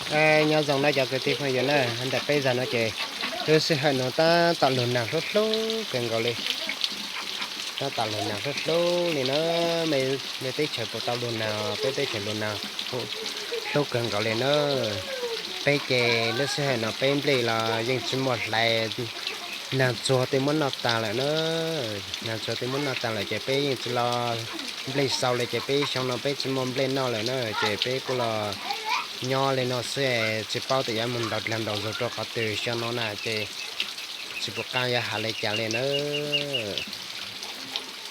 Nyob zoo na cov kwv tij phooj ywg na, ntawm peb zag no ces lub sij hawm no tab tom lug nag hlub hlub kawg nkaus li. Tab tom lug nag hlub hlub li na, mej teb chaws puas tau lug nag? Peb teb chaws lug nag hlub kawg nkaus li na. Peb ces lub sij hawm no peb nplej los yeej tsis muaj hlais, nag tsuag twb muab noj tag lawm na. Nag tsuag twb muab noj tag lawm ces peb yeej tsis los nplej xaus li, ces peb xyoo no peb tsis muaj nplej noj lawm na, ces peb kuj los nyob li no xwb, tsis paub tias yuav mus nraum dlag nraum zug rau qhov twg xyoo no na, ces tsis pum qab yuav has li cas li na.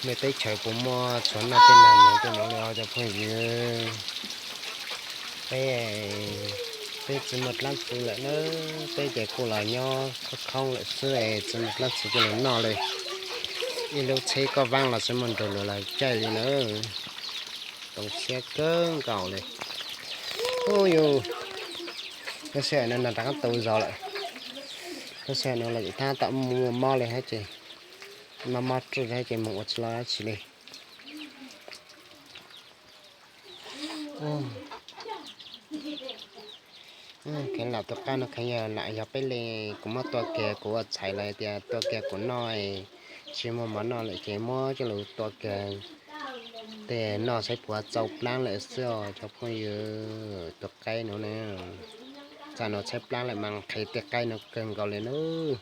Mej teb chaws puas muaj tshua noj tej nag no tej no li os cov phooj ywg? Peb, peb tsis muaj dlaab tsi lawm na, peb ces kuj los nyob khoob khoob lawm xwb, tsis muaj dlaab tsi coj los noj li. Ib lub tsheb koj vaab los tsis muaj nrug luas los caij li na. Too siab kawg nkaus li. Ub yus, lub sij hawm no nag rov qaab tu zog lawm. Lub sij hawm no los tab tom muaj mob li hab ces, mob mob ruj hab ces moog ua tsis lug dab tsi li. Kheev lam tus qaib no kheev yog lam yog peb li, kuv muab tua kiag, kuv ua txhais los tias tua kiag kuv noj, tsis muaj mov noj lawm ces muab coj lug tua kiag tej noj saib puas txaus plaab lawm xwb os cov phooj ywg. Tus qaib no na, txaus no tshaib plaab lawm mas nqhis tej qaib no kawg nkaus li nawb.